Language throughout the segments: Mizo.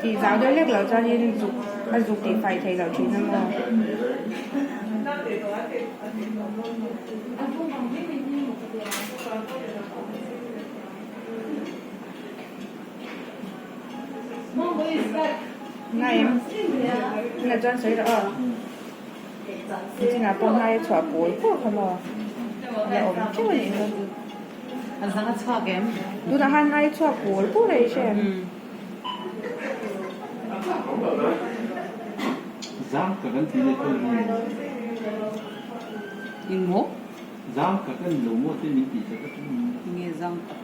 Tih zau deuh hlek loh chuanin zuk a zuk tih fai theih loh thin a maw. Na em? Na chuan sawi rawh aw. Nichinah pawh hnai a chhuah pawl pawh kha maw a la awm teuh a nih chu. A zang a chhuak em? Tunah khan hnai a chhuak pawl pawh a i hre em? Zang ka kan tih leh kha ni. Eng maw? Zang ka kan lo maw te min tih tak a tum. Enge zang tak?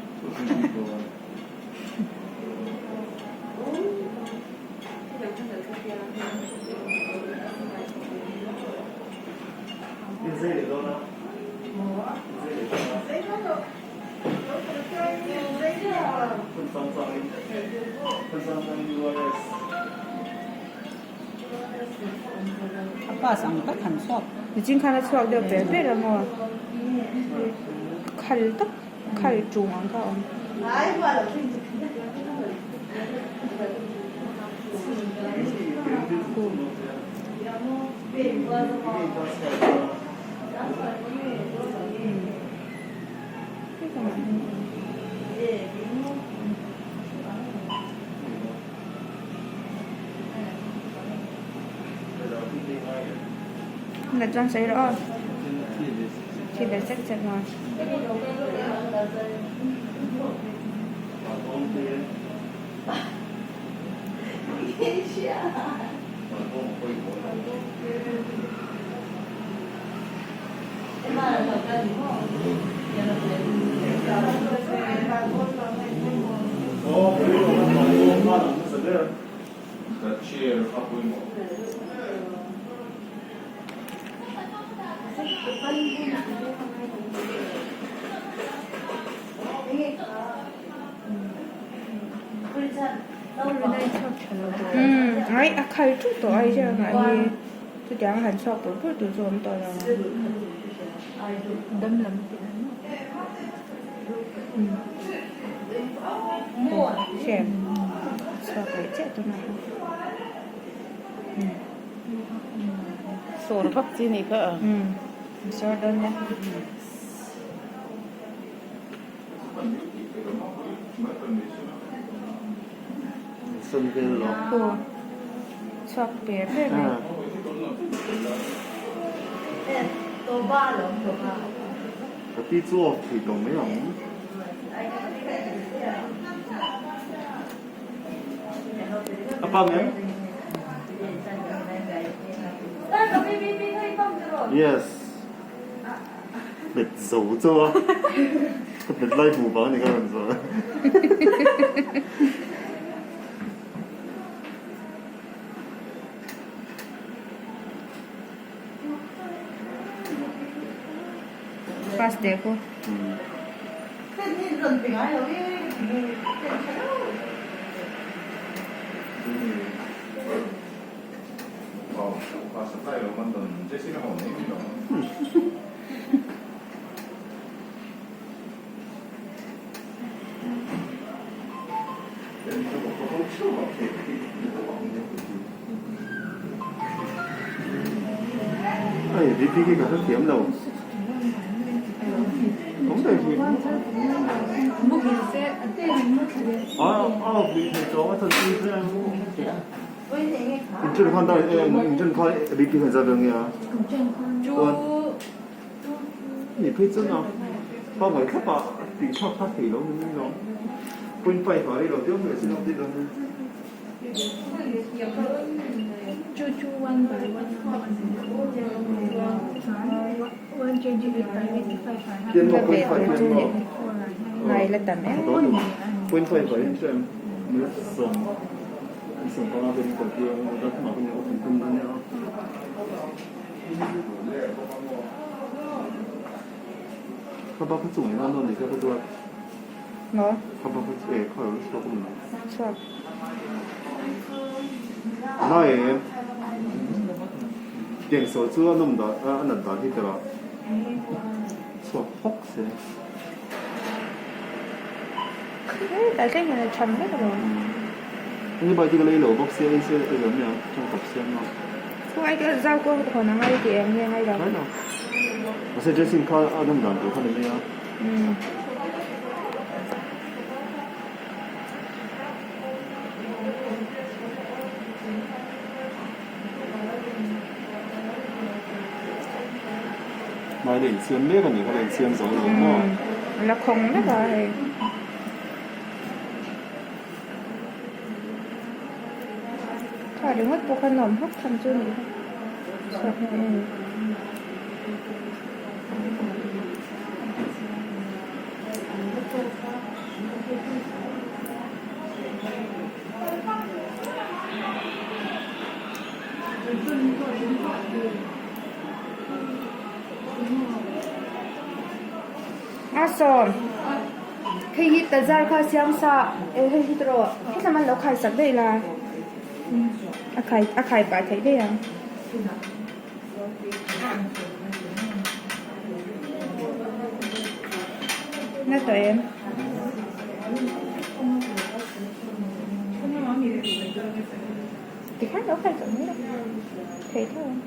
A pass ang tak han chhuak. Nichin khan a chhuak deuh ber ber a maw? Khal tak khal ṭung ang kha a awm. Na chuan sawi rawh aw. Thi ve sek sek maw. Umm ai a khal teuh tawh a hei ang ah hi chutiang a han chhuak pur pur tur chu a awm tawh lo ang hriat chhuak leh chiah tunah hian. Sawr vak chi ni kha a. Umm sawr dawn nia. Aw chhuak per per mai. Yes Hmet zo chauh a ka hmet lai hmuh vang a ni ka rawn zawh a. Pass teh ku. Hei VP khi ka hrethiam lo. Awm daih hi. Ka ve tur chu ni ngai la tam em maw chhuak. Tiang sawi chu a nawm dan a nat dan hi tawrh a chhuak phawk se. Tlai thleng hian a tham vek alawm. Ni bai te ka lei lo bawk sia ei se ei lo nia tang tawp siam a. Chu ai ka zau ko hawn a ngai tih em nge ngai lo. Ngai lo. Mahse dressing kha a nawm dan tur kha ni mai a. Hmai la insiam mek a nih kha la insiam zo lo maw? La khawng vek a hei. Kha ringawt pawh kha nuam hawk tham chu a nih kha. Chhuak hnu en. A sawm hei hi tazar kha siam sa eh hei hi tawh hetlama an lo khai sak daih la a khai a khai pah theih daih ang. Na tawh em? Tikhan lo khai chawp mai la thei tho ang.